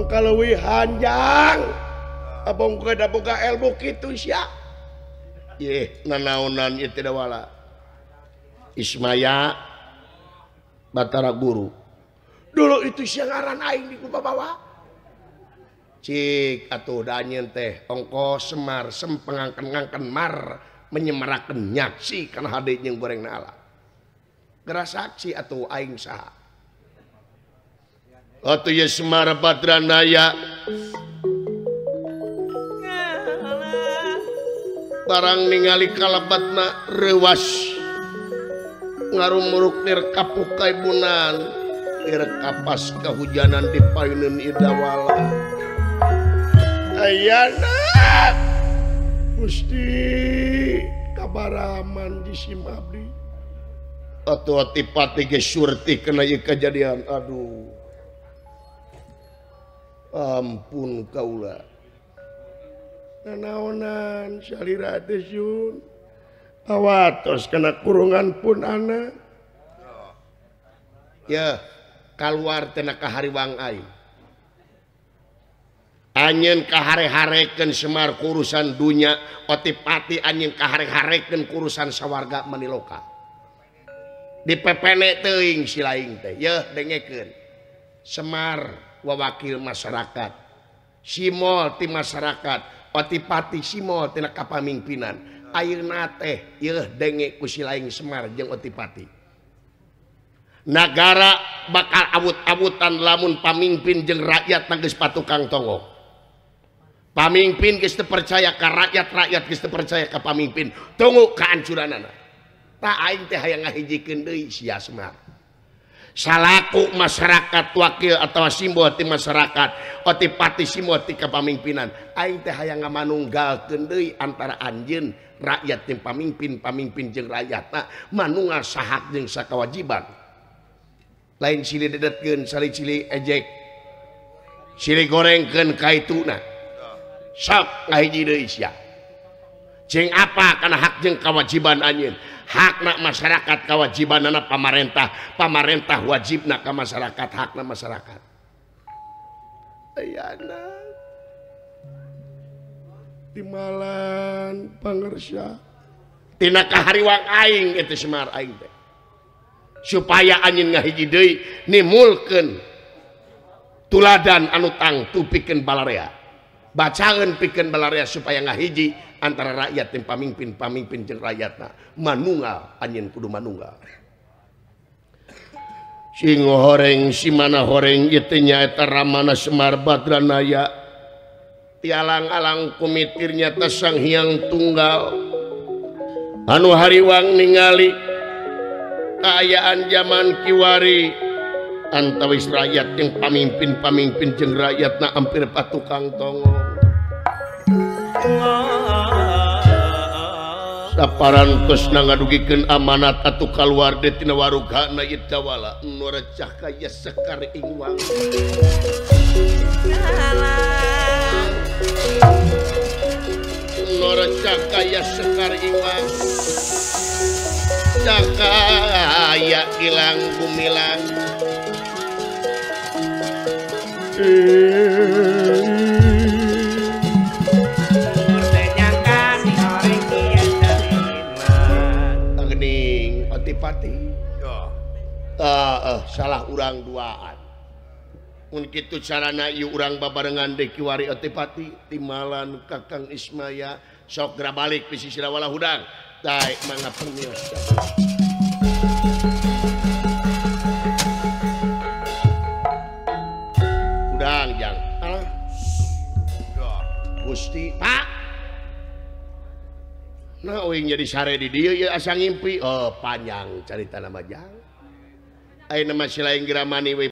Tong kaleuwihan jang. Abong kada boga ilmu kitu sia. Yeh, nanaonan ieu teh dawala. Ismaya Batara Guru. Dulu itu sia ngaran aing di kubabawa. Cik atuh da anjeun teh ongko Semar sempengangken-ngangken mar menyemarakeun nyaksi kana hade jeung gorengna ala. Geura saksi atuh aing saha. Atuh ye Semar Badranaya barang ningali kalebatna reuwas ngarumuruk nir kapuh kaibunan ir kapas kahujanan di payuneun idawala. Ayana Gusti kabaraman di sim abdi. Atuh ati-pati ge surti kana ieu kajadian. Aduh. Ampun kaula. Nanaonan salira teh sun. Awatos kana kurungan pun anak. Ya, kaluar teh na kahariwang aing. Anjeun kahare-harekeun Semar kurusan dunya, otipati anjeun kahare-harekeun kurusan sawarga maniloka. Dipepene teuing si laing teh. Yeuh dengekeun. Semar wawakil masyarakat. Simol ti masyarakat, otipati simol tina kapamimpinan. Ayeuna teh yeuh denge ku si laing Semar jeung otipati. Nagara bakal awut-awutan lamun pamimpin jeung rakyat geus patukang tonggong. Pamimpin geus teu percaya ka rakyat, rakyat geus teu percaya ka pamimpin. Tunggu kehancuranana. Tah aing teh hayang ngahijikeun deui sia Semar. Salaku masyarakat wakil atawa simbol ti masyarakat, otipati simbol ti kapamimpinan. Aing teh hayang ngamanunggalkeun deui antara anjeun rakyat jeung pamimpin, pamimpin jeung rakyatna manunggal sahak jeung sakawajiban. Lain silih dedetkeun, salih silih ejek. Silih gorengkeun kaituna. Sok ngahiji deui sia. Jeung apa kana hak jeung kewajiban anjeun? Hakna masyarakat kewajibanana pamarentah, pamarentah wajibna ka masyarakat, hakna masyarakat. Ayana timalan pangersa tina kahariwang aing eta Semar aing teh. Supaya anjeun ngahiji deui nimulkeun tuladan anu tangtu pikeun balarea. Bacaeun pikeun balarea supaya ngahiji antara rakyat jeung pamimpin, pamimpin jeung rakyatna. Manunggal anjeun kudu manunggal. Sing horeng si mana horeng ieu teh nyaeta Ramana Semar Badranaya. Tialang-alang kumitir nyata Sang Hyang Tunggal. Anu hariwang ningali kaayaan zaman kiwari antawis rakyat jeung pamimpin, pamimpin jeung rakyatna hampir patukang tonggong. Saparantos na ngadugikeun amanat atuh kaluar deui tina warugana ieu dawala nu recah kaya sekar ingwang. Nu recah kaya sekar ingwang. Cakaya gilang gumilang. Gening otipati. Salah urang duaan. Mun kitu carana ieu urang babarengan deui kiwari otipati timalan Kakang Ismaya sok geura balik bisi sirawala hudang. Taek mangga pemios. Hudang jang. Alah. Gusti, Pak. Nah, uing jadi sare di dieu ieu asa ngimpi. Oh, panjang carita nama jang. Ayeuna mah si lain geura mani we.